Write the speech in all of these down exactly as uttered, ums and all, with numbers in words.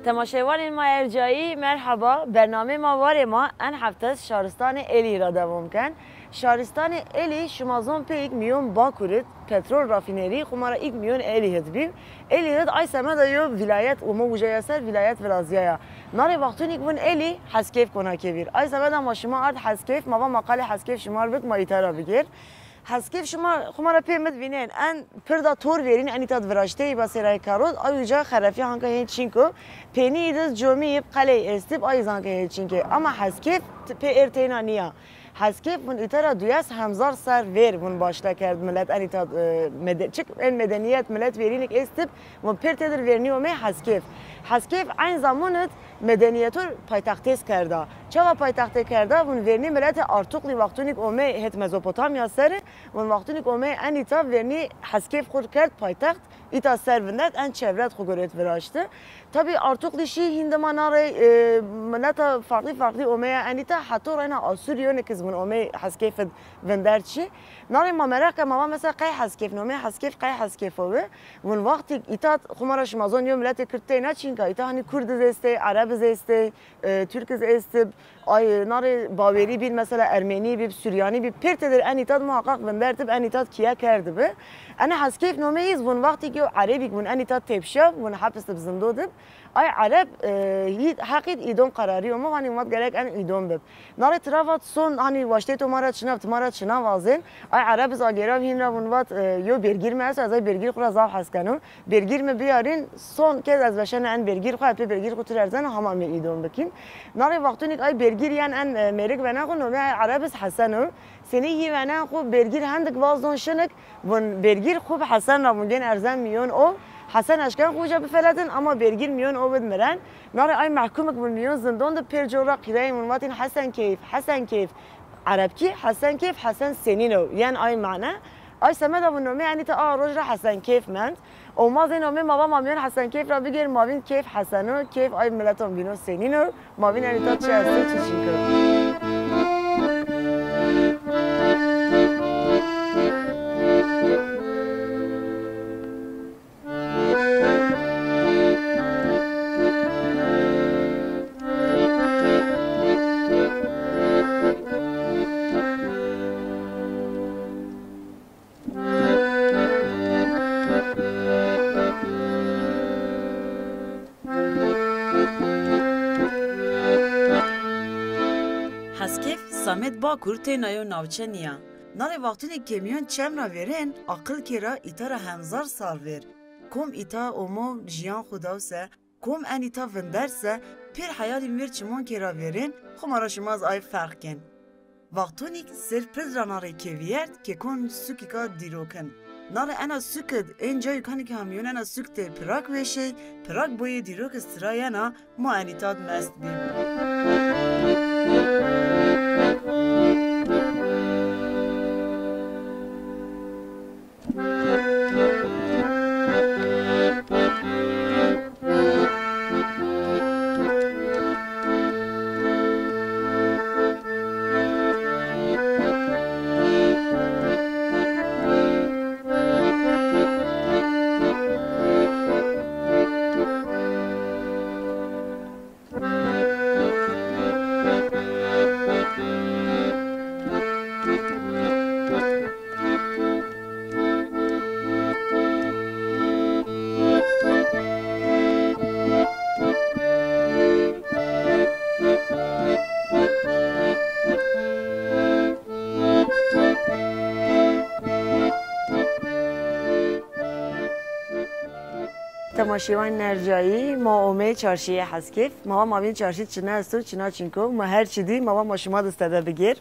Temaşevanên ma ercayî, merheba. Bernameyê ma Warê Ma en heftes şaristanê Êlî ra dewam ken. Şaristanê Êlî, şima zon pê îk mîyon Bakur id, petrol rafînerî xwu ma ra îk mîyon Êlî id bî. Êlî id ay semeda yo vîlayet û ma uca ya ser vîlayet virazîyaya. Narê wextûnîk vûn Êlî, Heskêf kona kevîr. Ay semeda ma şima ard Heskêf, ma va ma qalê Heskêf şima r bik, ma îta ra bigêr. Heskêf şima xwu ma ra pê mid vînên, en pirda tor vêrîn en îta d viraşteyî ba sêrayê karod, ay uca xerefî hanka hên çînk o. Pênîyî d comîyî b qeleyî estî b, ay zî hanka hên çînk ê. Ama Heskêf t-, pê êr teyna nîya. Heskêf vûn îta ra duyes hemzar ser vêr vûn başla kerd milet en îta, e, mede-, çik en medenîyet milet vêrînik estib, vûn pêr têdir vêrnî omey Heskêf. Heskêf eyn zamon id medenîyetor paytextês kerda. Çawa paytextê kerda? Vûn vêrnî miletê Artuklî wextûnîk omey hêt Mezopotamya seri, vûn wextûnîk omey en îta vêrnî Heskêf xwu kerd paytext. Îta ser vindert, en çevret xwu gorêt viraşti. Tabî Artuklî şî hîn dima na rey, e, mileta farklî farklî omeya en îta, heto reyna Asûrîyonê ki zî vûn omey Heskêf id vindert şî. Na rey ma meraq ke ma va mesela qey Heskêf, nomey Heskêf qey Heskêf o bi? Vûn wextî îta xwu ma ra şima zon yo miletê Kurd teyna çînka, îta hanî Kurd iz estey, Ereb iz estey, e, Türk iz estib, ay, na rê Bawerî bîb, mesela Ermenî bîb, Suryanî bîb, pêr têdir en îta d muhaqqaq vindertib, en îta d kîye kerdibi. Ene Heskêf nomeyî z vûn wextî ki yew Erebîk vûn en îta tepşa, vûn hepis dib, zindo dib. Ay Ereb, e, yî, heqî d îdom qerarî omo, hanî vat gerek en îdom bib. Na rê tira vat son, hanî waştê to ma ra çina, ti ma ra çina wazên. Ay Ereb iz agêrav hîn ra vûn vat, e, yo bêrgîr mi esto, ez ay bêrgîr xwu ra zaf hes keno. Bêrgîr mi biyarîn, son kez ez veşena en bêrgîr xwu, pê bêrgîr xwu tir erzena, hama mi îdom bikîn. Na rê wextûnîk ay bêrgîr yen en, e, mêrik venen xwu, nomê ay Ereb iz Hesen o. Senî yî venen xwu bêrgîr hendik vaz don şinik, vûn bêrgîr xwu bi Hesen ra vûn gên erzen mîyon o. Hesen eşken xwu uca bifeletin, ama bêrgîr mîyon o id miren. Na rê ay mehkûmik vûn mîyon zindon di pêr cor ra qîreyên vûn vatîn Hesen keyf, Hesen keyf. Erebkî Hesen keyf, Hesen senîn o, yen ay mane. Ay semeda vûn nomê enîta a roj ra Hesen keyf mend. Û ma zê nomê ma va ma mîyon Hesen keyf ra bigêr, ma vîn keyf Hesen o, keyf ay mileton bîno senîn o, ma vîn enîta çi esto çi çînk o. Heskêf, Samed Bakur teyna yo navçe nîya. Na rê wextûnê ke mîyon çem ra vêrên, aqil kê ra îta ra hemzar sal vêr. Kom îta omo jiyan xwu daw se, kom enîta vindert se, pêr heyalîn vêr çimon kê ra vêrên, xwu ma ra şima zî ay ferq kên. Wextûnîk sêr pil ra na rê kê vîyert ke kon sukîka dîrokin. Na rê ena suk id ên cayû kanî ke ha mîyon ena suk de pirak weşey, pirak boyê dîrok iz tira yena, ma enîta d mest bî. Ma şêwanên ercayî, ma omê çarşîyê Heskêf. Ma va ma vîn çarşî çina esto, çina çinko. Ma her çi dî, ma va ma şima de stede bigêr.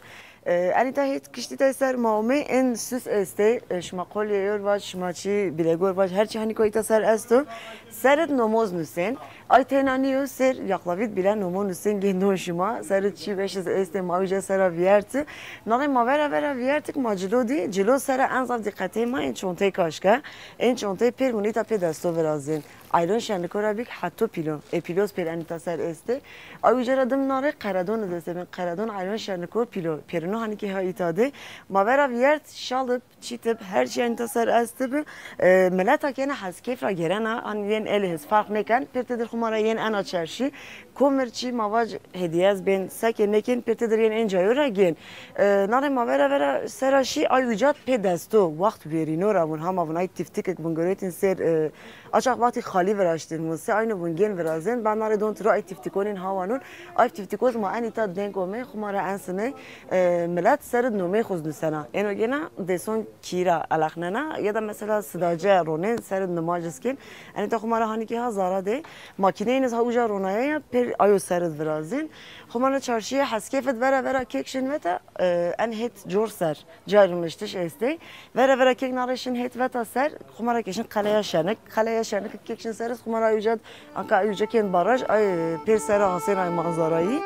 E, enîta hêt kiştî de ser ma omê, en süs estê. E, şima qolye yor vac, şima çi bilego yor vac, her çi hanî ko îta ser esto. Serid nomoz nusên. Ay tena nîyo, ser yaqlavît bîle nomo nusên gêndon şima. Serid çi beşiz estê, ma uca sera vîyerti. Nalê ma vera vera vîyertik ma cilo dî. Cilo sera en zaf dîqetê ma ên çontey kaşke. Ên çontey pêr vûn îta pê desto virazên. Ayron şeniko ra bîk heto pîlo. E pîloz pêr enîta ser estê. Ay uca ra dim nalê qeredon iz estê. Qeredon ayron şeniko pîlo. Pêrino hanî kî ha îta dê. Ma vera vîyert şalib çîtib, her çî enîta ser estib. E, mileta kena Heskêf ra gêrena, hanî yên elê his farq nêken, pêr têdir xwu ma ra yên ena çarşî. Komir çî ma vac hedîyez bên, seke nêkên, pêr têdir yên ên cayo ra gên. E, nalê ma vera vera sera şî, ay uca pê desto, waxt verîno ra vûn, hama vûn, ay tîftikik vûn, goretin ser, e, açax waxtî xalî viraştin vûn, se ayno vûn gên virazên, ben nalê don tiro ay tîftikonên hawanûn, ay tîftikoz ma enîta denk omê, xwu ma ra en siney, e, milet serid nomey xwu nusena. Êno gêna dêson kî ra eleqnena ya da mesela sidace ronên serid nimaj iz kên. Enîta xwu ma ra hanî kî ha zara dê. Makîneyên iz ha uca ronaye ya pêr ayo serid virazên. Xwu ma ra çarşîyê Heskêf id vera vera kêk şin veta, e, en hêt cor ser. Cay rûniştiş estê. Vera vera kêk nalê şin hêt veta ser. Xwu ma ra kê şin Qeleya Şenik. Qeleya Şenik kêk şin ser iz xwu ma ra uca Anka uca kên baraj, ay pêr sera hasên ay manzarayî.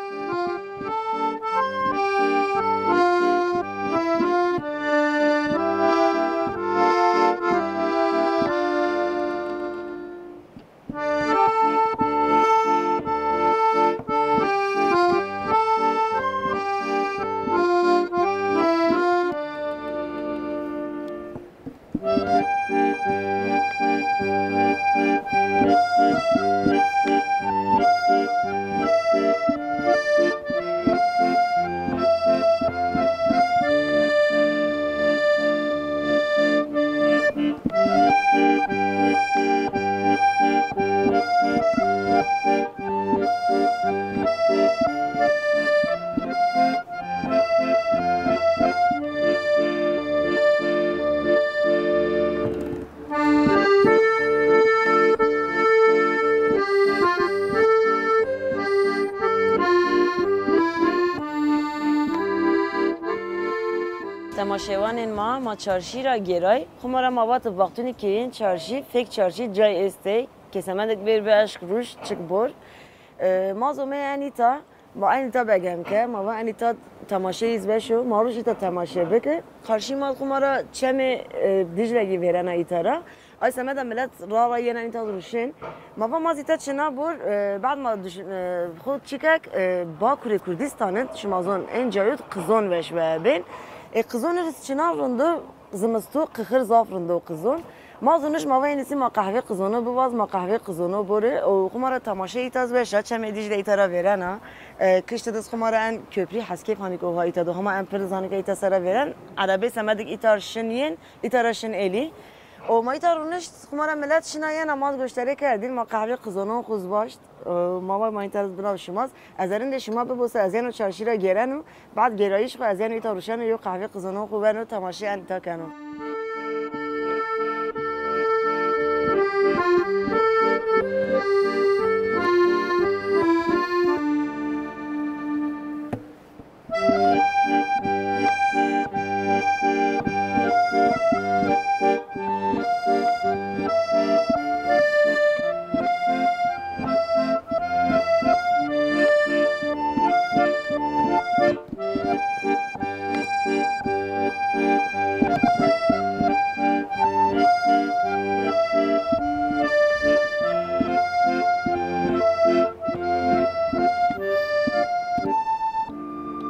Temaşewanên ma, ma çarşî ra gêray. Xwu ma ra ma vatib wextûnî ke yên çarşî, fek çarşî cay estê. Ke semedek bêr bi eşq rûş, çik bor. E, ma zomê enîta, ma enîta begem ke, ma va enîta temaşeyî iz beş o, ma rûş îta temaşe bike. Qarşî ma xwu ma ra çemê, e, Dîcle kî vêrena îta ra. Ay semeda milet ra ra yena enîta rûşên. Ma va ma zî îta çina bor, e, bad ma düşün, e, xwu çikek, e, Bakurê Kurdîstanid, şima zon en cayod qizon weş ve bên. E, qizon iz çina rind o, zimisto qixir zaf rind o qizon. Ma zûniş ma va enîsî ma qehvê qizono bivaz, ma qehvê qizono bore. O xwu ma ra temaşe îta iz weş a, çemê Dîcle îta ra vêrena. E, kiştî diz xwu ma ra en köprî Heskêf hanîk o ha îta do. Hama en pir zanî ke îta sera vêren. Erebê semedik îta şin yên, îta ra şin elî. O ma îta rûnişt, xwu ma ra milet şina yena, ma goştarê kerdîn, ma qehvê qizonon xwu iz waşt. E, ma va ma înteres binav şima z. Ez erindê şima bibo se ez yeno çarşî ra gêreno. Bad gêrayîş xwu ez yeno îta ruşeno, yo qehvê qizonon xwu weno, temaşê enîta keno.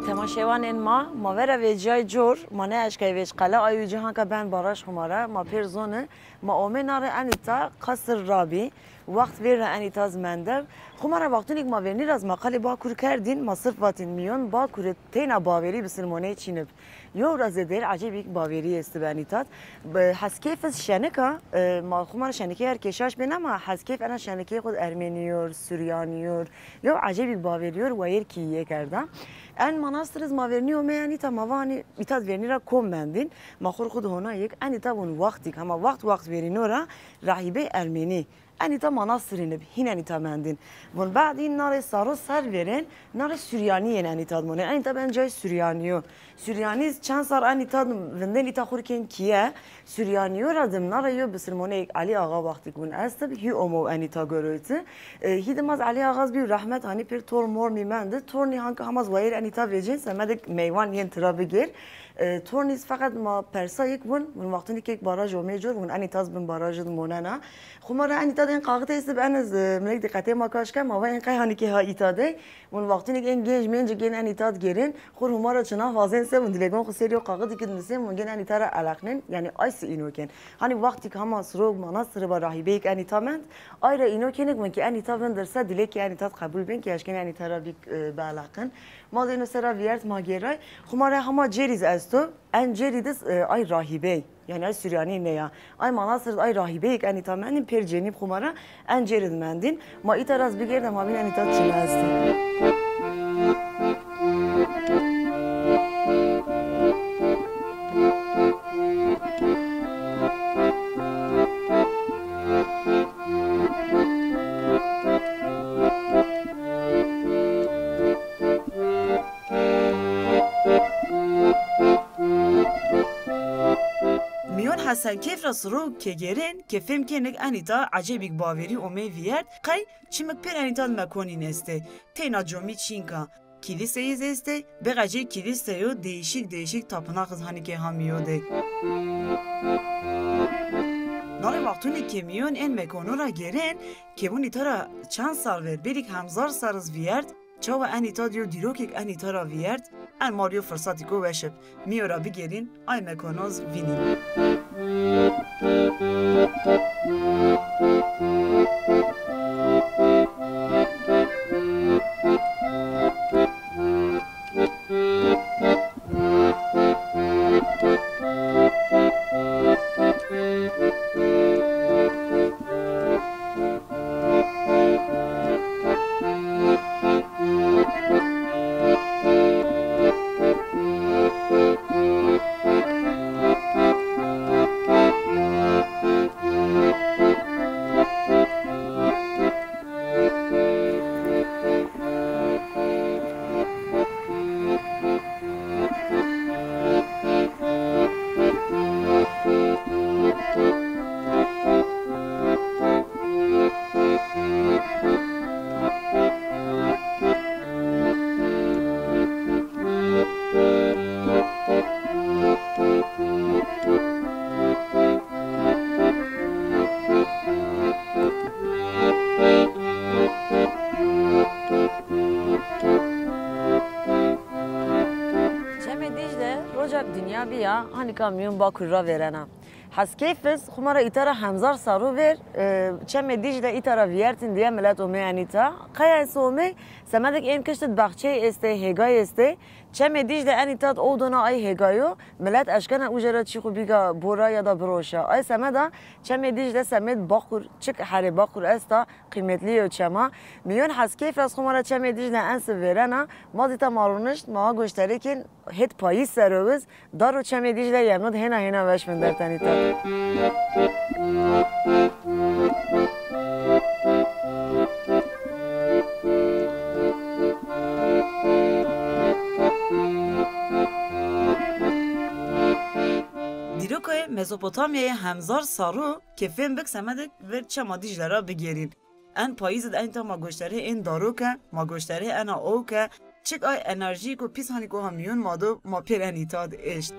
Temaşewanên ma, ma vera vecîyay cor, ma nêeşkay vêc qele, ay uca hanka ben baraj xwu ma ra, ma pêr zone, ma omê nare enîta qesir rabî, waxt vêr ra enîta iz mendev. Xwu ma ra wextûnîk ma vernî ra iz ma qalê Bakur kerdîn, ma sirf vatîn mîyon Bakur id teyna bawerî bisilmoney çînib. Yew ra zêdêr ecêbîk bawerî estib enîta d. Bi Heskêf iz şenik a, e, ma xwu ma ra şenikê her kêşaş bên ama Heskêf ena şenikê xwu d Ermenî yor, Suryanî yor, yew ecêbîk bawerî yor, wayêr kî yê kerda. En manastir iz ma vernî omê enîta ma va hanî îta d vernî ra kom mendîn, ma xwu r xwu d hona yek enîta vûn wextîk, hema wext wext verîno ra rahîbey Ermenî Enîta Manastirîn ib, hîn enîta mendîn. Vun bad hîn narê saro ser vêrên, narê Suryanîyên enîta d monên. Enîta ben cayê Suryanîyo. Suryanî çend sar enîta d vindên îta xurkên kîye. Suryanîyo ra dim narê yo bisilmoneyêk Elî Axa wextîk vun estib, hî omo enîta goroyti. E, hî dim az Elî Axaz bî rehmet, hanî pêr tor mor mî mendi. Tornî hanka hema z wayêr enîta vecên, semedek meywan yên tira bigêr. E, tornî z feqet ma persayêk vun, vun wextûnî kêk baraj omê cor, vun enîta z bin baraj id monena. Xuma ra enîta d ên qaxit estib, eniz, e, minek dîqetê ma kaş ke, ma va ên qey hanî kê ha îta dey. Vun wextûnî ên genc mencik ên enîta d gêrên, xur huma ra çina vazên se, vun dilêgon xu ser yo qaxit kid nisên, vun gên enîta ra eleqnên, yanî ay si îno kên. Hanî wextîk hema sirok Manastir ba rahîbeyêk enîta mend, ay ra îno kênik vun ki enîta vindir se, dilê ki enîta d qebul bên ki eşkên enîta ra bîk, e, bieleqin. Ma zêno sera vîyert ma gêray. Xuma ra hema cêrî z esto. En cêrî diz, e, ay rahîbey. Yanî ay Suryanî nê ya. Ay Manastir ay rahîbeyêk enîta mendîn pêr cenîb xuma ra en cêrî d mendîn. Ma îta ra z bigêrde ma bîn enîta çina esto. Mîyon Hesenkeyf ra sirok ke gêrên, ke fêm kênik enîta ecêbîk bawerî omey vîyert, qey çimik pêr enîta d mekonîn estê. Teyna comî çînka. Kîlîseyî z estê, bêqecê kîlîseyo değişik değişik tapınak z hanî kê ha mîyo de. Nalê wextûnî ke mîyon ên mekono ra gêrên, ke vun îta ra çend sar ver, bêrîk hemzar sar iz vîyert, çawa enîta d yo dîrokêk enîta ra vîyert, en ma rê yo firsatîko weş ib. Mîyo ra bigêrîn, ay mekono z vînîn. Çemê Dîcle roca dinya bîya, hanîka mîyon Bakur ra vêrena. Heskeyf iz xuma ra îta ra hemzar saro ver, e, Çemê Dîcle îta ra vîyertîn diye milet omey enîta. Qey ez omey, semedek ên kişt id baxçey estê, hêgay estê. Çemê Dîcle enîta d ow dona ay hêgayo, milet eşkena uca ra çî xu bîga bora ya da biroşa. Ay semeda Çemê Dîcle semed Bakur, çik herê Bakur esta, qîmetlî yo çema. Mîyon Heskeyf ra z xuma ra Çemê Dîcle en si vêrena, ma zî ta ma ronişt, ma ha goştarêkên hêt payîz sero iz, dar û Çemê Dîcle yemno d hêna hêna weş vindertenî ta. Dîrokoyê Mezopotamyayê hemzar saro ke fêm bik semedek ver Çema Dîcle ra bigêrîn. En payîz id enîta ma goştarê ên daro ke, ma goştarê ena ow ke, çik ay enerjîko pîs hanîko ha mîyon ma do, ma pêr enîta d eşt.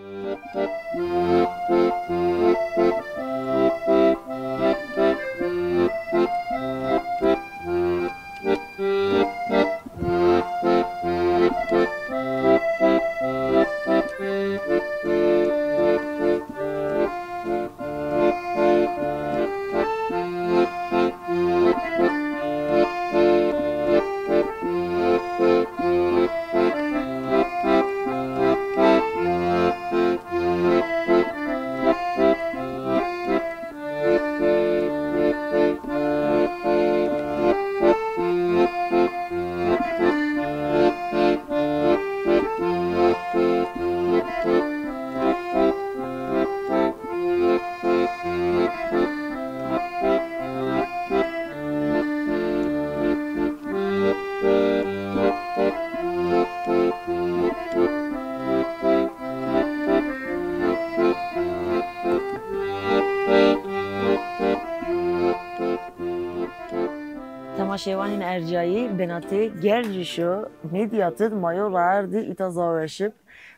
Şêwanên ercayî, binatê Gercîş o, Midyat id ma yo raer dî îta zaweşib.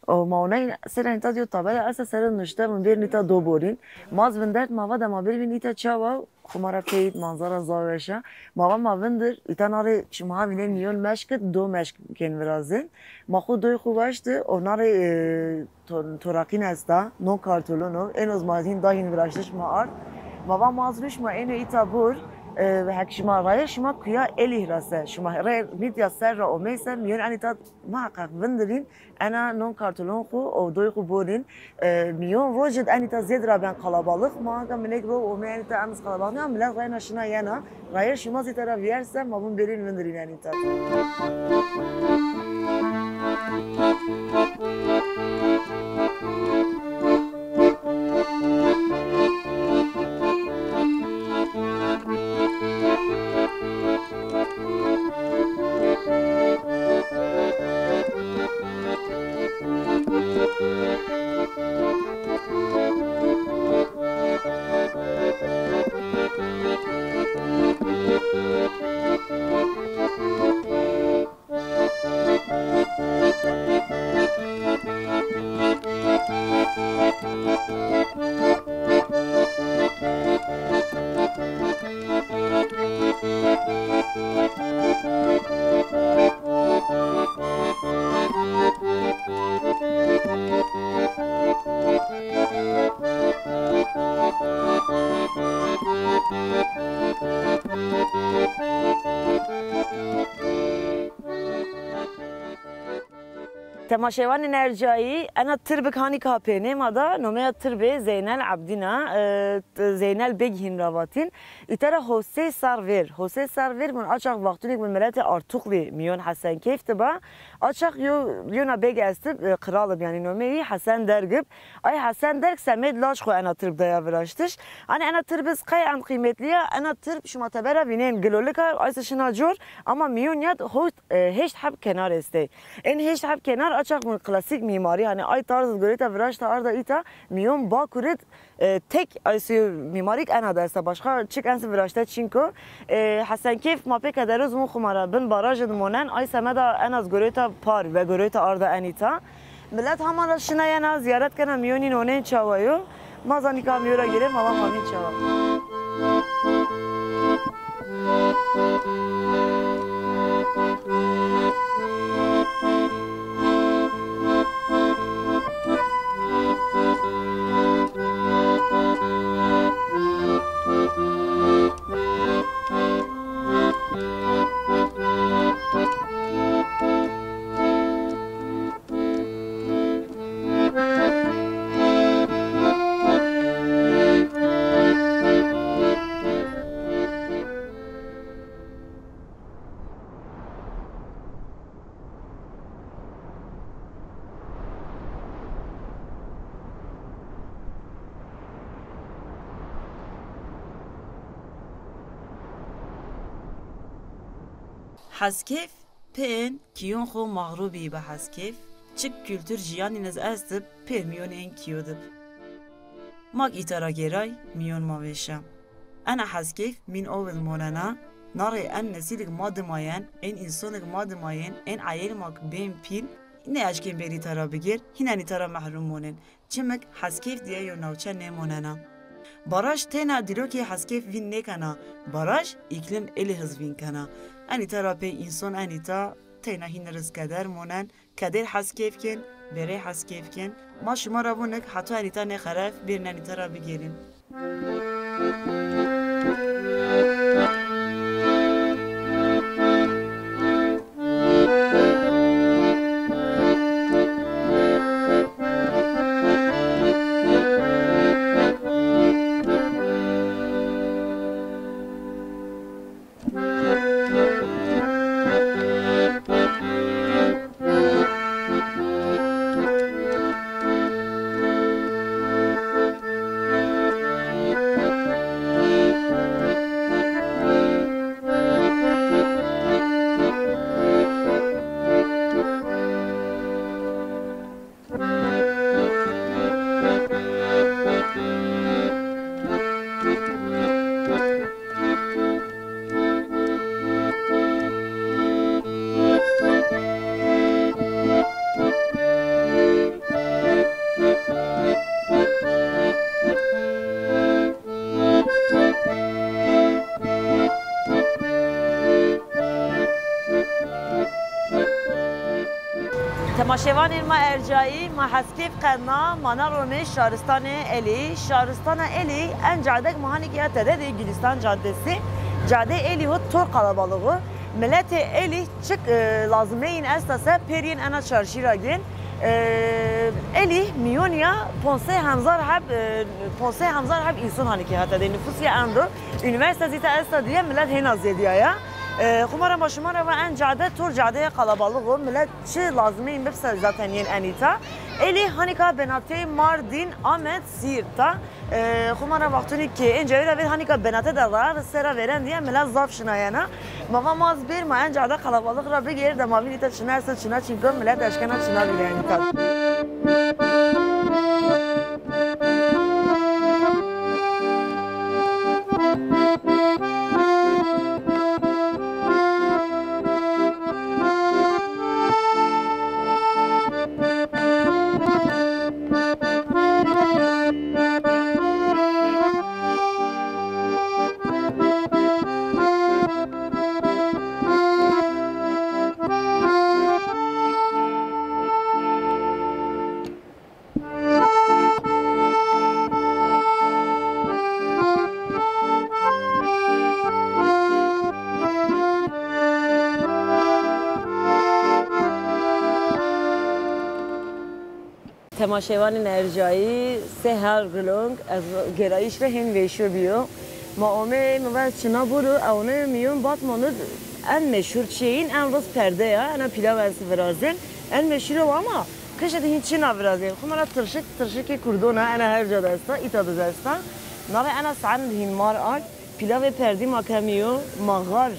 O ma onay seren îta diyo tabela esta sere nuşte, min bêrin îta do borîn. Ma z vindert, ma va de ma bêrvîn îta çawa, xo ma ra pey ît, manzara zaweş a. Ma va ma vindir, îta narê çima vînên mîyon meşk id, do meşk kên virazên. Ma xo doy xo waşti, o narê, e, to-, toraqîn esta, non kartolon o. Êno z ma hîn da hîn viraştiş ma ard. Ma va ma z rû şima êno îta bor, e, hek şima raye şima kuya Elîh ra se. Şima rê Midyat ser ra omey se, mîyon enî îta muheqeq vindirîn, ena non kartolon xo û doy xo borîn. E, mîyon roj id enî îta zêd ra ben qalabalix. Ma anka minek ro omey enî îta en z qalabalix nîya, milet reyna şina yena. Raye şima zî îta ra vîyerse, ma vûn bêrîn vindirîn enî îta. Temaşevanên ercayî, ena tirbik hanî ka pênê ma da, nomeya tirbê Zeynel Ebdîn a, e, t-, Zeynel Beg hîn ra vatîn. Îta ra hosê serr vêr. Hosê serr vêr, min açax wextûnêk min miletê Artuxlî mîyon Hesenkeyf di ba. Açax yo, yona beg estib, e, qral ib, yanî nomeyî Hesen Derg ib. Ay Hesen Derg semêd laj xo ena tirb daya viraştiş. Hanî ena tirb iz qey en qîmetlî ya, ena tirb şima teber ra vînên gilolik a, ay se şina cor, ama mîyon ya di hot, e, heşt heb kenar estê. Ên heşt heb kenar açax mi klasîk mîmarî, hanî ay tarz id goreyta viraşta arda îta, mîyon Bakur id, e, tek ay se mîmarîk ena de esta, başqa çik en se viraşte çin ko. E, Hesenkeyf ma pê kederoz vûn xo ma ra bin baraj id monen, ay semeda ena zi goreyta par ve goreyta arda en îta. Milet hama ra şina yena zîyaret kena mîyonî nonên çawa yo. Ma zanî ka mîyo ra gêrê, ma va ma vîn çawa. Heskeyf, pê ên kîyon xo maxrûbî bi Heskeyf, çik kultur jiyanîn iz estib pê mîyon ên kîyo dib. Mak îta ra gêray, mîyon ma vêşa. Ena Heskeyf mîn ov id monena, narê en nesîlik ma dimayen, ên însonik ma dimayên, ên eyêl ma ki bên pîl, nêeşkên bêrî îta ra bigêr, hîn en îta ra mehrûm monên. Çimik Heskeyf diye yo navçe nêmonena. Baraj têna dîrokê Heskeyf vîn nêkena, baraj îklim Elîh iz vîn kena. En îta ra pey înson en îta têna hîn riz keder monen, kedêr Heskeyf kên, bêrey Heskeyf kên. Ma şima ra vûnik heto en îta nêxeref, bêrîn en îta ra bigêrîn. Temaşevanên ma ercayî, ma heskêf qedna, ma na ronê şaristanê Elî. Şaristana Elî, en cadek ma hanî ke ya tede de Gülistan Caddesi. Cadê Elî ho tor qalabalix o. Miletê Elî çik, e, lazimeyîn esta se pêrîn ena çarşî ra gên. E, Elî mîyon ya ponc sey hezar heb, e, ponc sey hezar heb însan hanî ke ya tede. Nufus ya en ro. Unîversîte zî ta esta diye, milet hêna zêdîya ya. E, xumara ma şima ra va en cade tor cadeya qalabalix o. Milet çi lazimeyîn bibse zaten yên enîta. Elî hanîka benatê Mardîn, Amed, Sîrt ta. E, xumara wextonî ke ên cayî ra vêr hanîka benate de ra sera vêren diye milet zaf şinayena. Ma va ma zî bêr ma en cade qalabalix ra bigêr de ma vînî ta çina esto çina çînko milet eşkena çina bîne enîta. Temaşevanên ercayî, sê her gilong ez gêrayîş ra hên vêşo bîyo. Ma omê mi va ez çina buro, ewne mîyon Batmanî en meşhur çîyê în en roz perde ya, ena pîlav ez virazên. En meşhur o ama kişê de hîn çina virazên. Xo ma ra tirşik, tirşikê kurdon a, ena her ca de esta, îta de zî esta. Navê ena saen de hîn mar ard. Pîlavê perdî ma kemî yo, ma xar,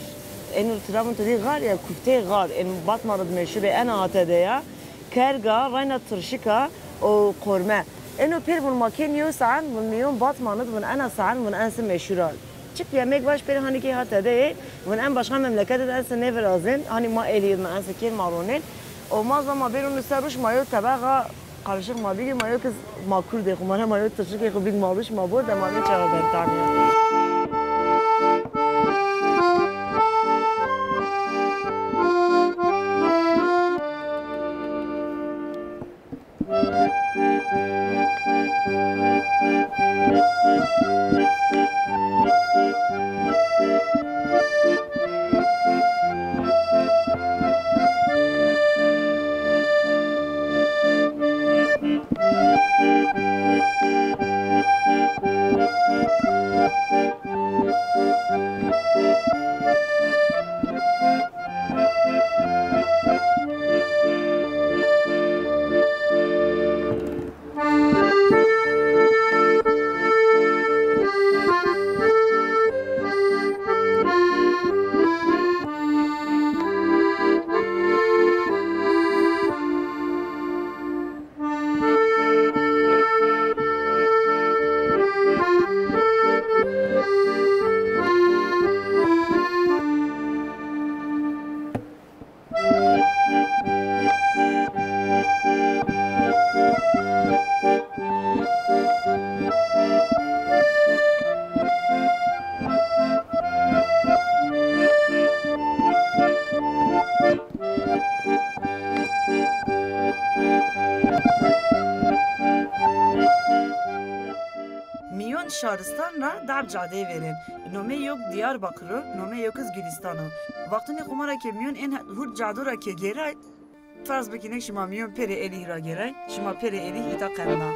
eno tira vûn tedî xar ya, kufteyê xar, ên Batmanî de meşhur ê, ena ha tede ya. Kerga, rayna tirşika û qorme. Eno pêr vûn ma kemî yo saen, vûn mîyon Batmanî de vûn ena saen vûn en se meşhur a. Çik yemek vaş pêr hanî ke ha tede yê, vûn en başka memlekete de en se nêvirazên, hanî ma Elî yê de ma en se kên ma ronên. O ma zî ma bêr ûnî ser rûş ma yo tebexa karışık ma bîgî, ma yo ki ma kurd ê xo, ma ra ma yo tirşikê xo bîg ma rûş ma bo de ma nê çaxa bentanî. Mîyon şaristan ra deh cadeyê vêrên. Nomeyê yo Diyarbakir o, nomeyê yo ki zî Gulîstan o. Wextûnê xo ma ra ke mîyon ên hurd cado ra ke gêray, ferz bikî nê şima mîyon pêrê Elîh ra gêray, şima pêrê Elîh îta qedna.